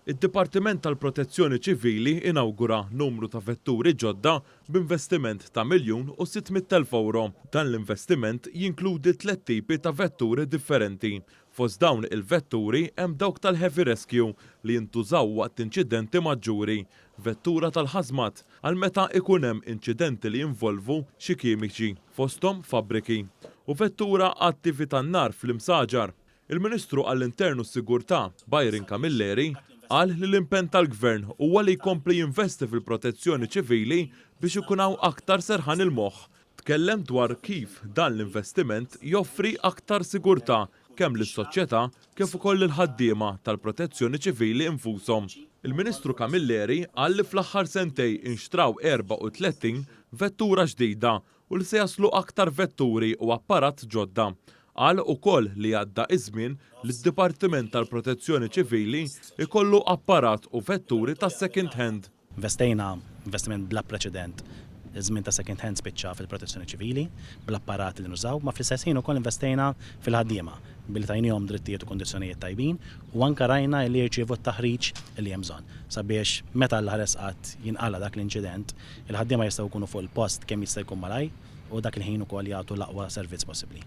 Id-Dipartiment tal-Protezzjoni Ċivili inawgura numru ta' vetturi ġodda b'investiment ta' 1,600,000 ewro. Dan l-investiment jinkludi tlett tipi ta' vetturi differenti. Fost dawn il-vetturi hemm dawk tal-heavy rescue li jintużaw waqt inċidenti maġġuri, vettura tal-hazmat għal meta ikun hemm inċidenti li jinvolvu xi kimiċi, fosthom fabbriki, u vettura għat-tifi tan-nar fl-imsaġar. Il-Ministru għall-Intern u s-Sigurtà, Byron Camilleri, qal li l-impenn tal-Gvern huwa li jkompli jinvesti fil-protezzjoni ċivili biex ikun hawn aktar serħan il-moħħ. Tkellem dwar kif dan l-investiment joffri aktar sigurtà kemm lis-soċjetà kif ukoll lill-ħaddiema tal-protezzjoni ċivili infushom. Il-Ministru Camilleri qal li fl-aħħar sentejn inxtraw 34 vettura ġdida u li se jaslu aktar vetturi u apparat ġodda. Qal ukoll li għadda iż-żmien li d-Dipartiment tal-Protezzjoni Ċivili jkollu apparat u vetturi ta' second hand. Investejna investiment bla preċedent, iż-żmien ta' second hand spiċċa fil-Protezzjoni Ċivili, bl-apparat li nużaw, ma fl-istess ħin ukoll investejna fil-ħaddiema billi tajniehom drittijiet u kundizzjonijiet tajbin u anke rajna li jirċievu t-taħriġ li hemm bżonn sabiex meta l-ħares qatt jinqala' dak l-inċident, il-ħaddiema jistgħu jkunu fuq il-post kemm jista' jkun malajr u dak il-ħin ukoll jagħtu l-aqwa servizz possibbli.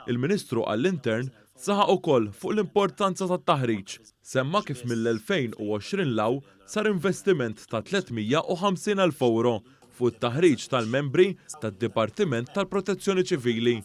Il-Ministru għall-Intern saħaq ukoll fuq l-importanza tat-taħriġ. Semma kif mill-2020 'l hawn sar investiment ta' 350,000 ewro fuq it-taħriġ tal-membri tad-Dipartiment tal-Protezzjoni Ċivili.